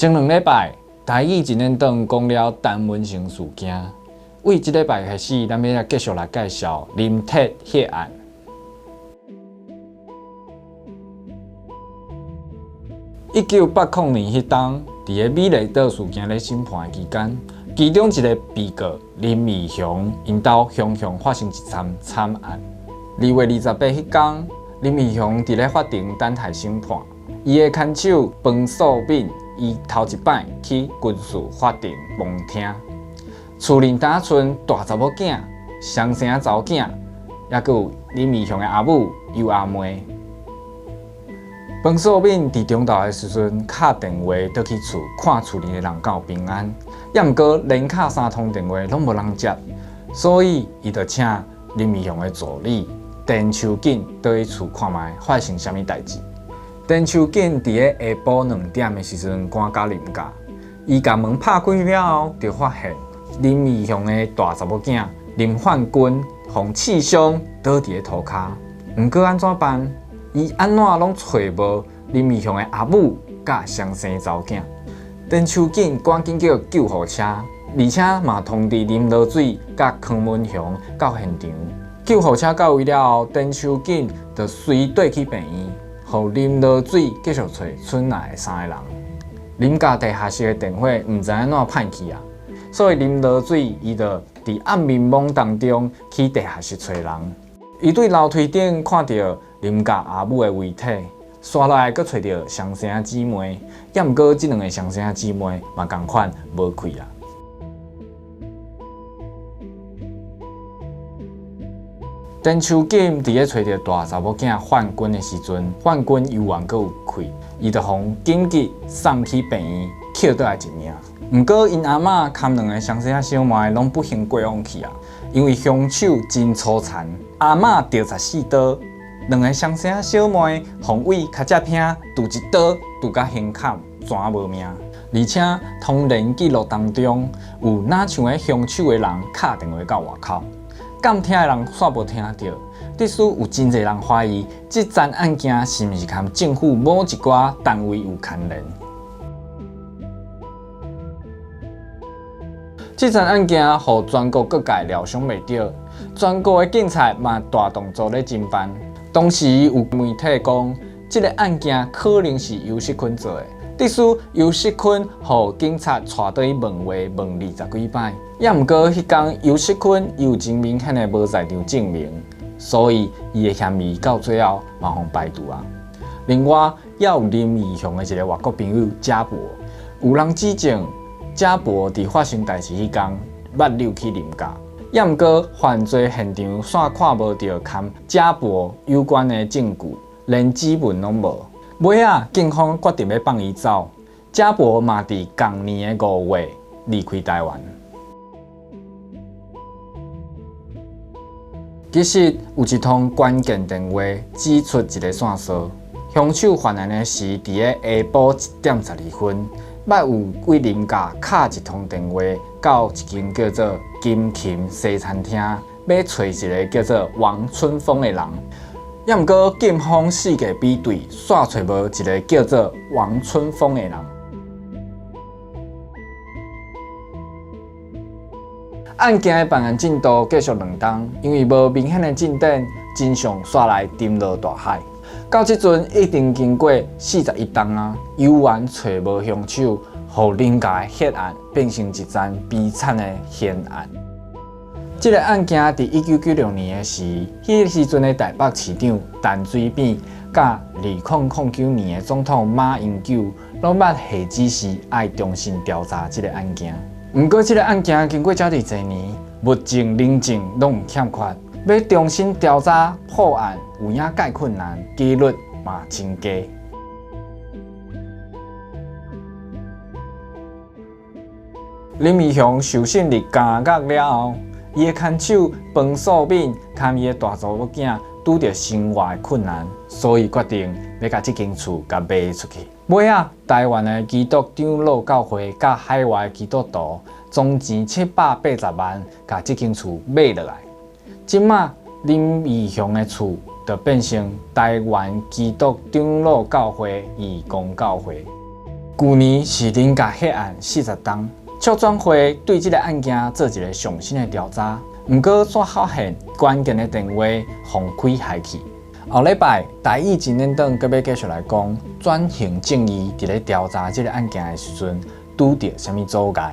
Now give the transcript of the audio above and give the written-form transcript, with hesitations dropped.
前兩禮拜，台語一連長講了陳文成事件。為這禮拜開始，咱欲來繼續來介紹林鐵血案。1980年彼冬，佇个美麗島事件咧審判的期間，其中一个被告林義雄，𪜶兜雄雄發生一樁慘案。2月28彼工，林義雄佇咧法庭等待審判，伊的牽手彭素敏，伊頭一擺去軍事法庭旁聽。厝裡單賰大查某囝、雙生查某囝，抑閣有林義雄的阿母尤阿妹。彭素敏佇中晝的時陣敲電話倒去厝，看厝裡的人敢有平安。抑毋過連敲三通電話攏無人接，所以伊就請林義雄的助理陳秋錦倒去厝看覓發生啥物代誌。陳秋錦佇咧下晡2點的時陣趕到林家，伊共門拍開了後，就發現林義雄的大查某囝林煥君予刺傷倒佇咧塗跤。毋過按怎辦？伊按怎攏揣無林義雄的阿母佮雙生查某囝。陳秋錦趕緊叫救護車，而且嘛通知林濁水佮康文雄到現場。救護車到位了後，陳秋錦就隨綴去病院，予林濁水繼續揣村內的三个人。林家地下室的電火毋知按怎歹去啊，所以林濁水伊就佇暗暝暝當中去地下室揣人。伊對樓梯頂看著林家阿母的遺體，紲落來閣揣著雙生姊妹，抑毋過這兩个雙生姊妹嘛仝款無氣啊。陳秋錦佇咧揣著大查某囝范君的時陣，范君猶原閣有氣，伊就予緊急送去病院，捡倒來一命。毋過𪜶阿嬤含兩个雙生小妹攏不幸過往去啊，因為兇手真粗殘，阿嬤著14刀。兩个雙生小妹，予為跤跡坪揬一刀，揬甲胸坎，全無命。而且通聯記錄當中，有若像彼兇手的人敲電話到外口，監聽的人煞無聽著。致使有真濟人懷疑，這樁案件是毋是佮政府某一寡單位有牽連？這樁案件予全國各界料想袂著，全國的警察嘛大動作咧偵辦。當時有媒體講，這个案件可能是游錫堃做的。致使游錫堃予警察帶倒去問話，問20幾擺。抑毋過彼工游錫堃伊有真明顯的無在場證明，所以伊的嫌疑到最後嘛予排除啊。另外，猶有林義雄的一个外國朋友賈伯，有人指證賈伯佇發生代誌彼工，捌溜去林家。抑毋過犯罪現場煞看無著佮賈伯有關的證據，連指紋攏無。尾仔，警方決定欲放伊走。賈伯嘛佇仝年的5月離開台灣。其實有一通關鍵電話指出一个線索，兇手犯案的時佇咧下晡1點12分。捌有對林家敲一通電話到一間叫做金琴西餐廳，欲揣一个叫做王春峰的人。抑毋過警方四界比對，煞揣無一个叫做王春峰的人。案件的辦案進度繼續兩冬，因為無明顯的進展，真相煞來沉落大海。到這陣已經經過41冬啊，猶原揣無兇手，予林家的血案變成一樁悲慘的懸案。這个案件佇1996年的時，彼个時陣的台北市長陳水扁，佮2009年的總統馬英九，攏捌下指示愛重新調查這个案件。毋過，這个案件經過遮爾濟年，物證、人證攏有欠缺。欲重新調查破案，有影蓋困難，幾率嘛真低。林義雄受審入監獄了後，伊的牽手彭素敏佮伊的大查某囝拄著生活的困難，所以決定欲共這間厝共賣出去。尾仔，台灣的基督長老教會佮海外的基督徒總錢780萬，共這間厝買落來。這馬林義雄的厝就變成台灣基督長老教會義工教會。舊年是林家血案40冬，促轉會對這个案件做一个上新的調查，毋過煞發現關鍵的電話予開害去。後禮拜台語真練檔閣欲繼續來講轉型正義佇咧調查這个案件的時陣，拄著啥物阻礙。